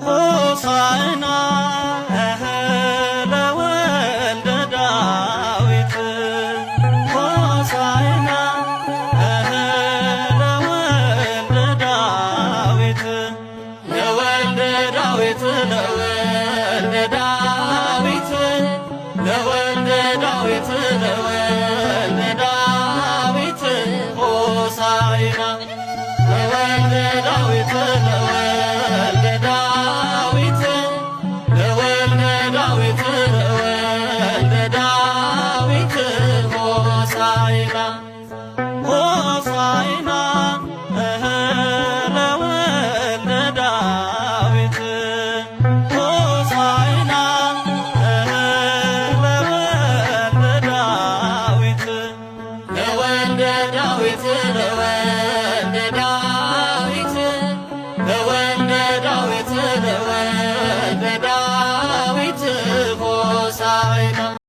ሆሳዕና ለወልደ ዳዊት፣ ሆሳዕና ለወልደ ዳዊት፣ ለወልደ ዳዊት፣ ለወልደ ዳዊት፣ ለወልደ ዳዊት፣ ለወልደ ዳዊት ሆሳዕና፣ ለወልደ ዳዊት፣ ለወልደ ዳዊት፣ ለወልደ ዳዊት፣ ለወልደ ዳዊት ሆሳዕና፣ ሆሳዕና ለወልደ ዳዊት፣ ሆሳዕና ለወልደ ዳዊት፣ ለወልደ ዳዊት፣ ለወልደ ዳዊት፣ ለወልደ ዳዊት፣ ለወልደ ዳዊት ሆሳዕና።